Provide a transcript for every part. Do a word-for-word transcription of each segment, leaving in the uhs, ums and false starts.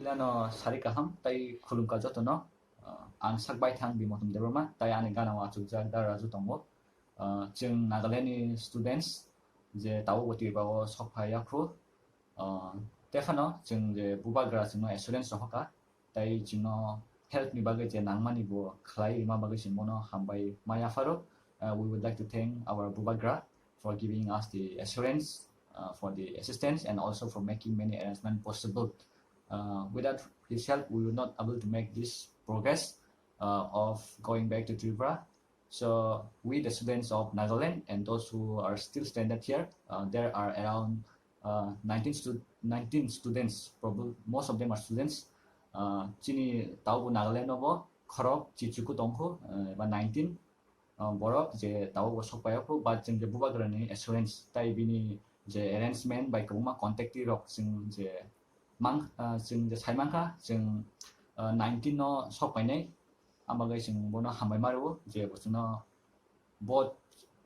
Ano sari kaham tai khulumkha jotono, ah, ang sak baithang Bimotom Debbarma, tai ani gana o achukjak da Raju tongo. Ah, chwng Nagaland ni students je tabukbo Tripura o sok phai yaphru, ah, tephano chwng je bubagra chwngno assurance rohorkha, tai chwngno help ni bagwi je nangmani bo khlai rima bagwi chwng bono hambai ma yapharo. Uh, we would like to thank our bubagra for giving us the assurance, uh, for the assistance, and also for making many arrangement possible. Uh, without his help, we would not able to make this progress, uh, of going back to Tripura. So we, the students of Nagaland, and those who are still stranded here, uh, there are around, uh, nineteen stu-, nineteen students. Probably most of them are students. Uh, chini taubo Nagaland no bo khorok chichuku tongkhu, uh, ba nineteen, uh, borok je taubo sokpaiyaphru, but chwng je bubagrani assurance tai bini je arrangement bai kwbangma contact rok chwng je mang, ah, chwng je sai mankha, chwng, ah, nineteen no sok painai, ang bagwi chwng bono hambai ma rwo je bo chwngno bo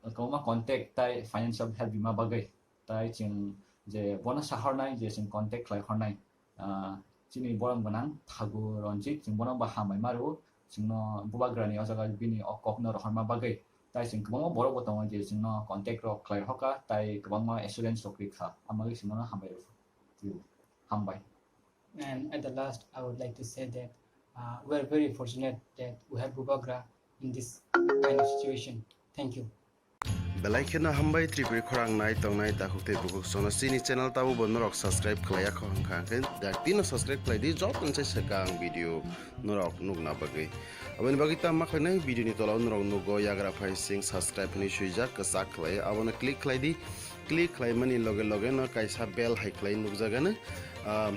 kwbangma contact tai financial help rima bagwi, tai chwng je bono sahornai je chwng contact khlai hornai, ah, chini borok gwnang Thagu Ranjit, chwng bono bo hambai ma rwo, chwngno bubagrani o jaga bini o kokno rohorma bagwi, tai chwng kwbangma borok bo tongo je chwngno contact rok khlai hoka, tai kwbangma assurance rok rikha, ang bagwi chwng bono hambai rwo. Hambai. And at the last, I would like to say that, uh, we are very fortunate that we have Bubagra in this kind of situation. Thank you. Belai kheno hambai Tripuri khorang nai tongnai takhuk tei bukhuk sono chini channel tabo bo norok subscribe khlaiya kho hwnkha hwnkhe da tino subscribe khlai di, joto ni sai swkang video norok nukna bagwi. Aboni bagwi ta ma khlainai video ni tola o norok nugo yagra phai sing subscribe hinwi swijak kwchak khlai, abono click khlai di. Click khlaimani loge loge no kaisa bell hai khlai nukjagano, ah,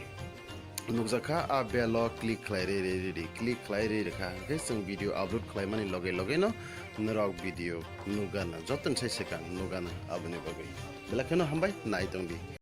nukjakha, a bell o click khlai ri ri ri ri, click khlai ri rikha hwnkhe chwng video upload khlaimani loge loge no norok video nukgana, jotoni sai swkang nukgana aboni bagwi. Belai kheno hambai, nai tongdi.